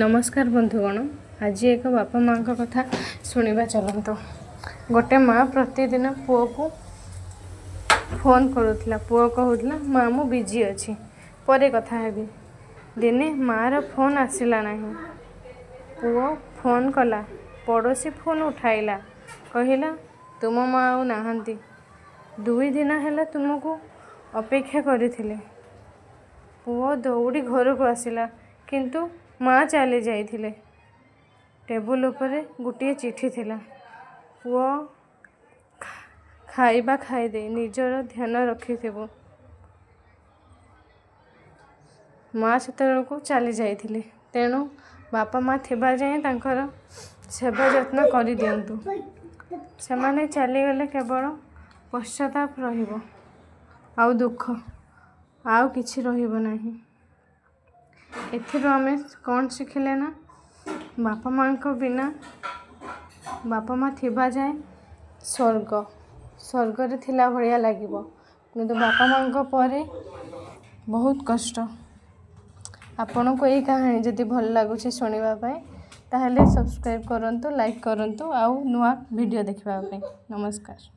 ନମସ୍କାର ବନ୍ଧୁଗଣ, ଆଜି ଏକ ବାପା ମାଆଙ୍କ କଥା ଶୁଣିବା ଚାଲନ୍ତୁ। ଗୋଟେ ମା ପ୍ରତିଦିନ ପୁଅକୁ ଫୋନ୍ କରୁଥିଲା। ପୁଅ କହୁଥିଲା, "ମା, ମୁଁ ବିଜି ଅଛି, ପରେ କଥା ହେବି।" ଦିନେ ମାଆର ଫୋନ୍ ଆସିଲା ନାହିଁ। ପୁଅ ଫୋନ୍ କଲା। ପଡ଼ୋଶୀ ଫୋନ୍ ଉଠାଇଲା। କହିଲା, "ତୁମ ମା ଆଉ ନାହାନ୍ତି। 2 ଦିନ ହେଲା ତୁମକୁ ଅପେକ୍ଷା କରିଥିଲେ।" ପୁଅ ଦୌଡ଼ି ଘରକୁ ଆସିଲା, କିନ୍ତୁ ମା ଚାଲିଯାଇଥିଲେ। ଟେବୁଲ ଉପରେ ଗୋଟିଏ ଚିଠି ଥିଲା, "ପୁଅ, ଖାଇବା ଖାଇଦେ, ନିଜର ଧ୍ୟାନ ରଖିଥିବୁ।" ମା ସେତେବେଳକୁ ଚାଲିଯାଇଥିଲେ। ତେଣୁ ବାପା ମା ଥିବା ଯାଏଁ ତାଙ୍କର ସେବା ଯତ୍ନ କରିଦିଅନ୍ତୁ। ସେମାନେ ଚାଲିଗଲେ କେବଳ ପଶ୍ଚାତାପ ରହିବ ଆଉ ଦୁଃଖ, ଆଉ କିଛି ରହିବ ନାହିଁ। ଏଥିରୁ ଆମେ କ'ଣ ଶିଖିଲେ ନା ବାପା ମାଆଙ୍କ ବିନା, ବାପା ମା ଥିବା ଯାଏଁ ସ୍ୱର୍ଗ, ସ୍ୱର୍ଗରେ ଥିଲା ଭଳିଆ ଲାଗିବ, କିନ୍ତୁ ବାପା ମାଆଙ୍କ ପରେ ବହୁତ କଷ୍ଟ। ଆପଣଙ୍କୁ ଏଇ କାହାଣୀ ଯଦି ଭଲ ଲାଗୁଛି ଶୁଣିବା ପାଇଁ, ତାହେଲେ ସବସ୍କ୍ରାଇବ୍ କରନ୍ତୁ, ଲାଇକ୍ କରନ୍ତୁ ଆଉ ନୂଆ ଭିଡ଼ିଓ ଦେଖିବା ପାଇଁ। ନମସ୍କାର।